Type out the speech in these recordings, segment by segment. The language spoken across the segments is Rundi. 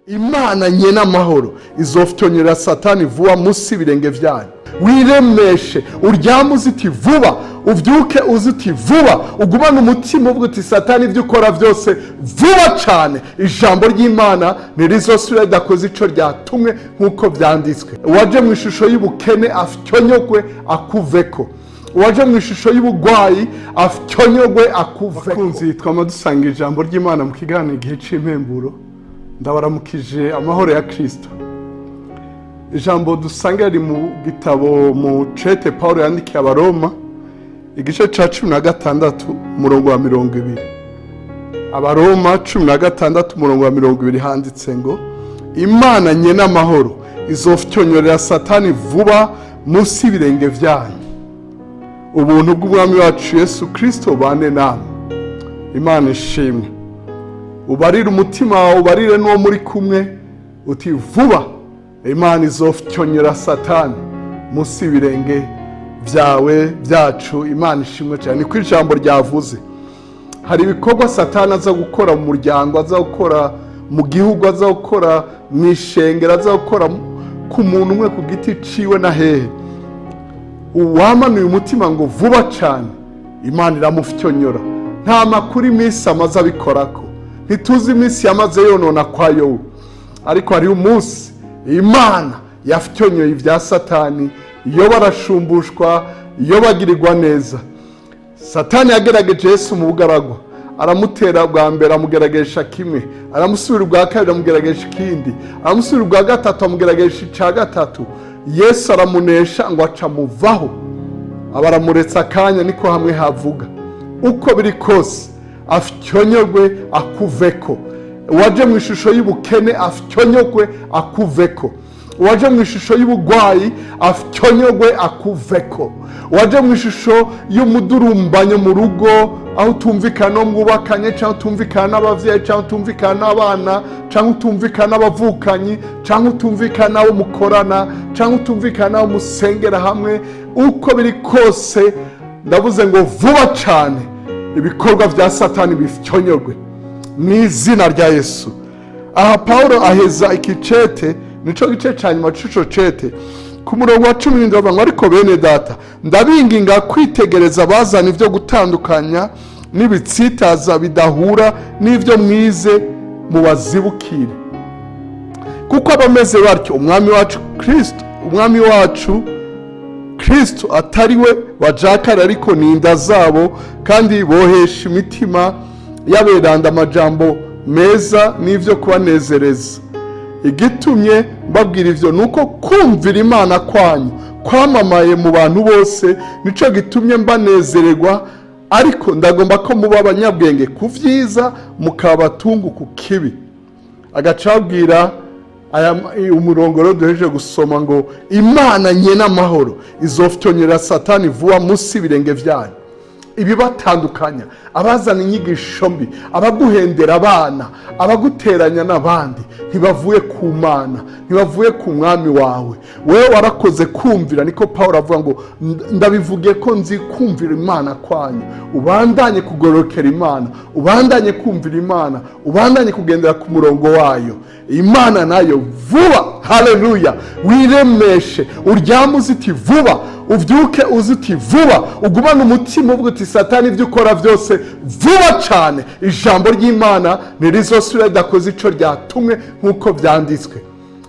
Imana nyene amahoro izofyonyera Satani vuba munsi y'ibirenge vyanyu. Wiremeshe, uryame uziti vuba, uvyuke uziti vuba, ugumane umutima uvuga uti: "Satani, ibyo ukora byose, vuba cane ijambo ry'Imana ntirizosubira ridakoze ico ryatumwe nk'uko vyanditswe." Uwaje mu ishusho y'ubukene afyonyogwe akuveko, uwaje mu ishusho y'ubugwayi afyonyogwe akuveko. Bakunzi, twama dusanga ijambo ry'Imana mu kiganiro Igihe c'Impemburo. Ndabaramukije amahoro ya Kristo. Ijambo dusanga riri mu gitabo, mu cete Paul yandikiye Abaroma, igice ca 16, umurongo wa 20. Abaroma 16, umurongo wa 20, handitse ngo: "Imana nyene amahoro izofyonyorera Satani vuba munsi y'ibirenge vyanyu. Ubuntu bw'Umwami wacu Yesu Kristo bane namwe." Imana ishimwe. Ubarire umutima wawe, ubarire n'uwo muri kumwe uti: "Vuba Imana izofyonyora Satani munsi y'ibirenge byawe, byacu." Imana ishimwe cyane, niko ijambo ryavuze. Hari ibikorwa Satani aza gukora mu muryango, aza gukora mu gihugu, aza gukora mu ishengero, aza gukora ku muntu umwe ku giti ciwe na hehe. Uwamanuye umutima ngo vuba cyane Imana iramufyonyora, nta makuru iminsi amaze abikorako. Ntituzi iminsi yamaze yonona kwa Yobu, ariko hariho umunsi Imana yafyonyoye ibya Satani. Iyo barashumbushwa, iyo bagirirwa neza. Satani yagerageje Yesu mu bugaragwa, aramutera bwa mbere, amugeragesha kimwe, aramusubira ubwa kabiri, amugeragesha ikindi, aramusubira ubwa gatatu, amugeragesha icya gatatu. Yesu aramunesha, ngo aca amuvaho, aba aramuretse akanya, niko hamwe havuga. Uko biri kose afyonyogwe akuveko. Uwaje mu ishusho y'ubukene afyonyogwe akuveko, uwaje mu ishusho y'ubugwayi afyonyogwe akuveko, uwaje mu ishusho y'umudurumbanyo mu rugo, aho utumvikana no mwubakanye, cyangwa utumvikana n'abavyeyi, cyangwa utumvikana n'abana, cyangwa utumvikana n'abavukanyi, cyangwa utumvikana n'abo mukorana, cyangwa utumvikana n'abo musengera hamwe, uko biri kose ndavuze ngo vuba cyane ibikorwa bya Satani bifyonyogwe mu izina rya Yesu. Aha Pawulo aheza ikicete, nico gice cya nyuma c'ico cete, ku murongo wa 17 bavuga ngo: "Ariko bene data, ndabinginga kwitegereza abazana ibyo gutandukanya n'ibitsitaza bidahura n'ibyo mwize, mubazibukire, kuko abameze batyo Umwami wacu Kristo atari we bajakara, ariko ni inda zabo, kandi bohesha imitima y'aberanda amajambo meza n'ibyo kubanezereza. Igitumye mbabwira ivyo ni uko kumvira Imana kwanyu kwamamaye mu bantu bose, nico gitumye mbanezererwa. Ariko ndagomba ko muba abanyabwenge ku vyiza, mukaba abatungu ku kibi." Agaca ababwira aya umurongo rero duhejeje gusoma ngo: "Imana nyene amahoro izofyonyera Satani vuba munsi y'ibirenge vyanyu." Ibibatandukanya, abazana inyigisho mbi, abaguhendera abana, abaguteranya n'abandi, ntibavuye ku Mana, ntibavuye ku Mwami wawe. Wewe warakoze kumvira, niko Paul avuga ngo: "Ndabivuge ko nzi kumvira Imana kwanyu." Ubandanye kugororokera Imana, ubandanye kumvira Imana, ubandanye kugendera ku murongo wayo. Imana nayo vuba, haleluya! Wiremeshe, uryame uziti vuba, uvyuke uziti vuba, ugumane umutima uvuga uti: "Satani, ibyo ukora byose, vuba cyane ijambo ry'Imana ntirizosubira ridakoze ico ryatumwe nk'uko byanditswe."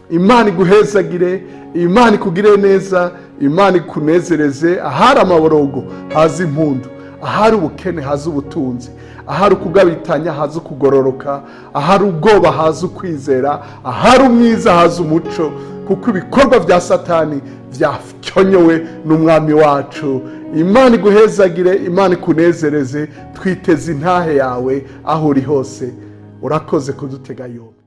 Imana iguhezagire, Imana ikugire neza, Imana ikunezereze. Ahari amaborogo haza impundu, ahari ubukene haza ubutunzi, ahari ukugabitanya haza ukugororoka, ahari ubwoba haza ukwizera, ahari umwiza haza umuco, kuko ibikorwa bya Satani byafyonyowe n'Umwami wacu. Imana iguhezagire, Imana ikunezereze. Twiteze intahe yawe aho uri hose. Urakoze kudutega yombi.